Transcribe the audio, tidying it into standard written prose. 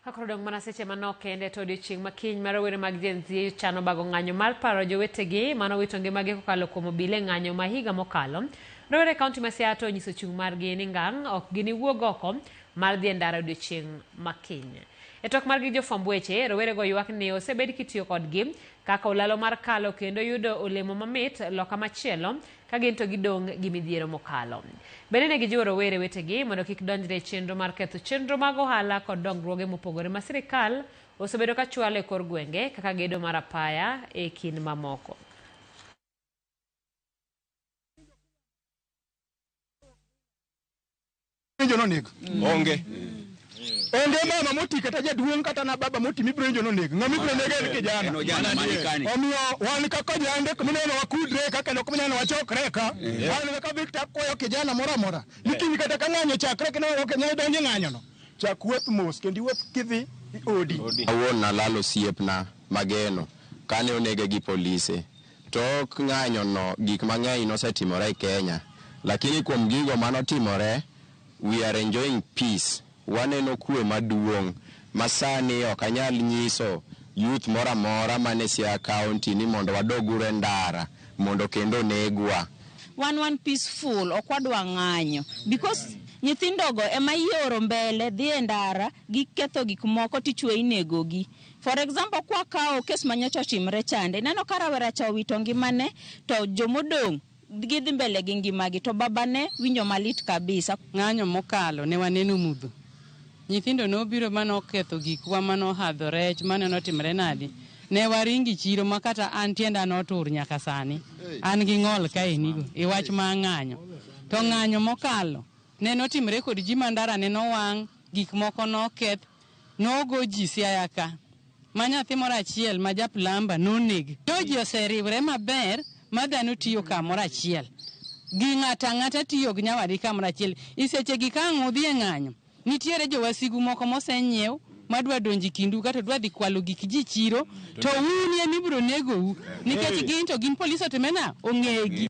Ka koro odong' mana seche manok kende to odiochieng' ma kiny ma rowere mag Gen Z chano bago ng'anyo mar paro jowetegi mane owito ngimagi kokalo kuom obila e ng'anyo ma higa mokalo. Rowere e kaunti ma Siaya to onyiso chung' margi ni ngang' ok giniwuog oko mar dhi e ndara odiochieng' ma kiny. E twak margi gi jofwamb weche, rowerego ywak ni osebed kitiyo kodgi kaka olalo mar kalo kendo yudo olemo mamit loka machielo ka gin to gidong' gi midhiero mokalo. Bende ne gijiwo rowere wetegi mondo kik donjre e chenro mar ketho chenro mag ohala kod dongruoge mopogore ma sirikal osebedo ka chwalo e kor gwenge kaka gedo mar apaya e kind mamoko. Winjo noneg. Onge. Onge mama moti kata jaduong' kata na baba moti mibiro winjo noneg. Ng'ama ibiro neg en kijana. En ojana man kani. Omiyo wan kaka ojande kumineno wakudre ka kendo kumineno wachokre ka. An kaka Victor akwayo kijana moro amora. Ni kiny kata ka ng'anyo chakre kineno ok inyal donjo e ng'anyo no. Chak wuoth mos kendo iwuoth kidhi odi. Awuon nalalo osiepna mageno kane onege gi polise. Tok ng'anyo no gik mang'eny nosetimore e Kenya lakini kuom gigo manotimore we are enjoying peace, waneno kwe maduong' ma sani ok anyal nyiso youth moro amora man e Siaya County ni mondo wadog uru e ndara mondo kendo onegwa. Wan wan peaceful ok wadwa ng'anyo because nyithindo go ema ioro mbele dhi e ndara giketho gik moko tichwe inegogi. For example kwa kawo kes manyocha otimre chande ineno ka rawera cha owito ngimane to jomodong' gidhi mbele gi ngimagi to babane winjo malit kabisa. Ng'anyo mokalo ne waneno mudho. Nyithindo nobiro ma noketho gikwa ma nohadho rech mane notimre nadi. Ne waringo e chiro ma kata an tienda notur nyaka sani. An gi ng'ol kaenigo e wach ma ng'anyo. To ng'anyo mokalo ne notimre kod ji ma ndara ne nowang', gik moko noketh, Nogo ji Siaya ka, ma nyathi moro achiel ma ja plumber noneg. To ji oseriwre maber ma dhano tiyo kamoro achiel. Gi ng'ato ang'ata tiyo gi nyawadgi kamoro achiel. I sechegi ka ang' udhi e ng'anyo, nitiere jowasigu moko mosenyiew madwa donjo e kindu ka to dwa dhi kwalo gik ji chiro to un ema ibiro negou nikech gin to gin polis otime nang'o? Ong'egi.